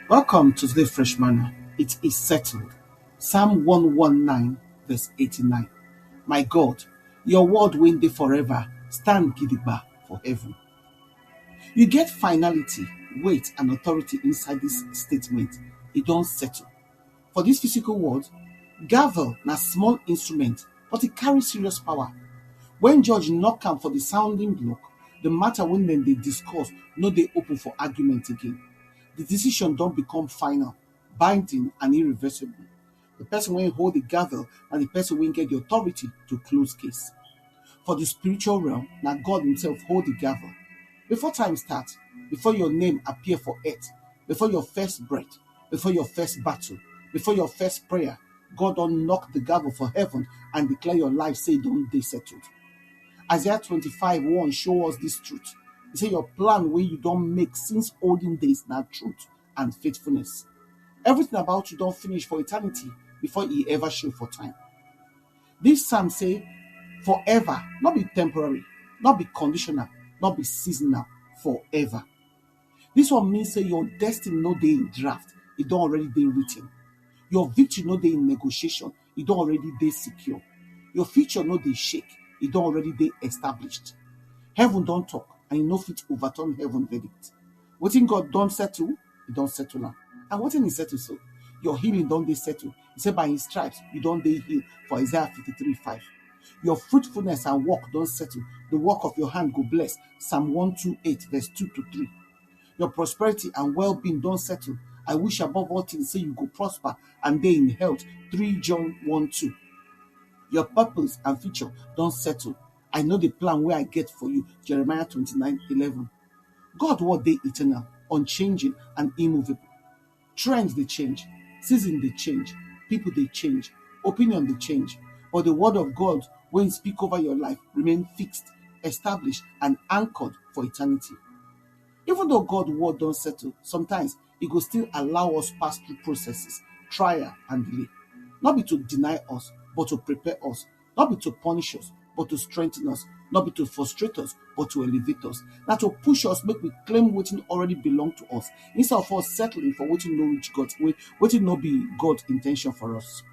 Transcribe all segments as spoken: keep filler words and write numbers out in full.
Welcome to the Fresh Manna. It is settled. Psalm one one nine, verse eighty-nine. My God, your word wey dey forever, stand gidigba for heaven. You get finality, weight, and authority inside this statement. E don settle. For this physical world, gavel na small instrument, but e carry serious power. When judge knock am for the sounding block, the matter wey dem dey discuss no dey open for argument again. The decision don become final, binding, and irreversible. The person wey hold the gavel na the person wey get the authority to close case. For the spiritual realm, na God himself hold the gavel. Before time start, before your name appear for earth, before your first breath, before your first battle, before your first prayer, God don knock the gavel for heaven and declare your life say e don dey settled. Isaiah twenty-five one show us this truth. He say your plan wey you don make since olden days na truth and faithfulness. Everything about you don finish for eternity before e ever show for time. This psalm say forever, not be temporary, not be conditional, not be seasonal, forever. This one mean say your destiny no dey in draft, e don already dey written. Your victory no dey in negotiation, e don already dey secure. Your future no dey shake, e don already dey established. Heaven don talk, and you no fit overturn heaven verdict. Wetin God don settle, e don settle am. And wetin e settle so? Your healing don dey settle. He say by his stripes you don dey healed for Isaiah fifty-three five. Your fruitfulness and work don settle. The work of your hand go bless. Psalm one two eight, verse two to three. Your prosperity and well-being don settle. I wish above all things say you go prosper and dey in health. three John one two. Your purpose and future don settle. I know the plan wey I get for you. Jeremiah twenty-nine eleven. God word dey eternal, unchanging, and immovable. Trends dey change, season dey change, people dey change, opinion dey change, but the word of God wey speak over your life remain fixed, established, and anchored for eternity. Even though God word don settle, sometimes e go still allow us pass through processes, trial, and delay. Not be to deny us, but to prepare us. Not be to punish us, but to strengthen us. Not be to frustrate us, but to elevate us. Na to push us make we claim wetin already belong to us, instead of us settling for wetin no reach God, we- wetin no be God intention for us.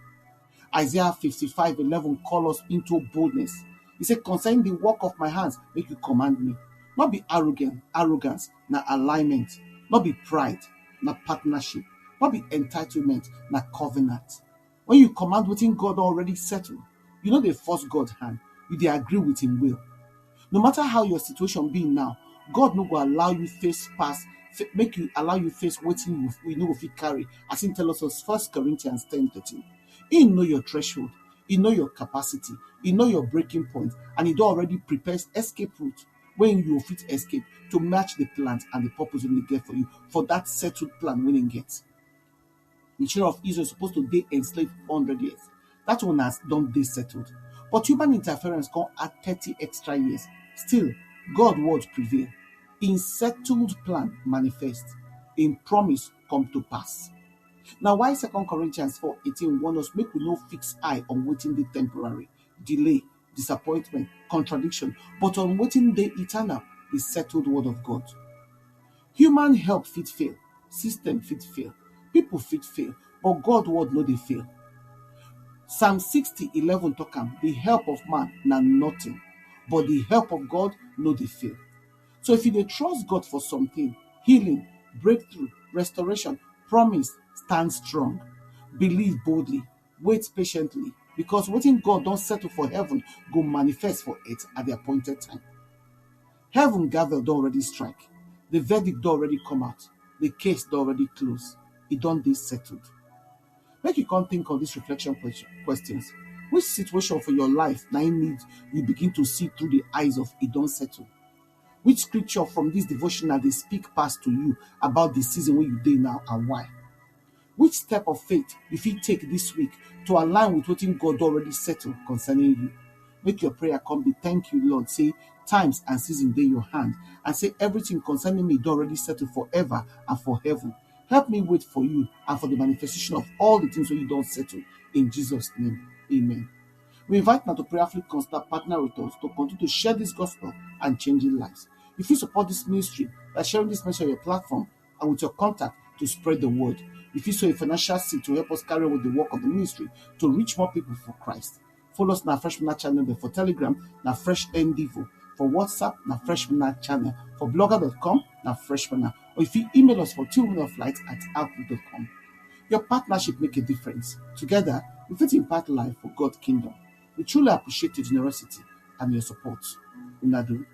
Isaiah fifty-five eleven call us into boldness. He said, concerning the work of my hands, make you command me. Not be arrogant, arrogance, na alignment. Not be pride, na partnership. Not be entitlement, na covenant. When you command wetin God already settle, you no dey force God hand, you dey agree with him will. No matter how your situation be now, God no go allow you face pass, fa- make you allow you face wetin you, you no go fit carry, as him tell us for First Corinthians ten thirteen. He know your threshold, he know your capacity, he know your breaking point, and he don already prepare escape route wey you go fit escape to match the plans and the purpose wey he get for you, for that settled plan wey he get. The children of Israel supposed to dey enslaved for hundred years. That one has don dey settled. But human interference come add thirty extra years. Still, God word prevail. Im settled plan manifest. Im promise come to pass. Na why Second Corinthians four eighteen warn us make we no fix eye on wetin dey temporary, delay, disappointment, contradiction, but on wetin dey eternal, the settled word of God. Human help fit fail, system fit fail, people fit fail, but God word no dey fail. Psalm sixty eleven talk am, the help of man na nothing, but the help of God no dey fail. So if you dey trust God for something, healing, breakthrough, restoration, promise, stand strong. Believe boldly, wait patiently, because wetin God don settle for heaven go manifest for earth at the appointed time. Heaven gavel don already strike, the verdict don already come out, the case don already close, e don dey settled. Make you come think of these reflection question- questions. Which situation for your life na im need you begin to see through the eyes of e don settle? Which scripture from this devotional dey speak pass to you about the season wey you dey now, and why? Which step of faith you fit take this week to align with wetin God don already settle concerning you? Make your prayer come be, thank you, Lord, say times and season dey your hand, and say everything concerning me don already settle forever and for heaven. Help me wait for you and for the manifestation of all the things wey you don settle, in Jesus' name. Amen. We invite una to prayerfully consider partner with us to continue to share this gospel and changing lives. You fit support this ministry by sharing this message on your platform and with your contact to spread the word. If you sow a financial seed to help us carry on with the work of the ministry to reach more people for Christ, follow us on our Fresh Manna channel for Telegram, na Fresh Endeavor. For WhatsApp, na Fresh Manna channel. For blogger dot com, na Fresh Manna. Or if you email us for two women of light at outlook dot com. Your partnership make a difference. Together, we fit impact life for God kingdom. We truly appreciate your generosity and your support. Una do.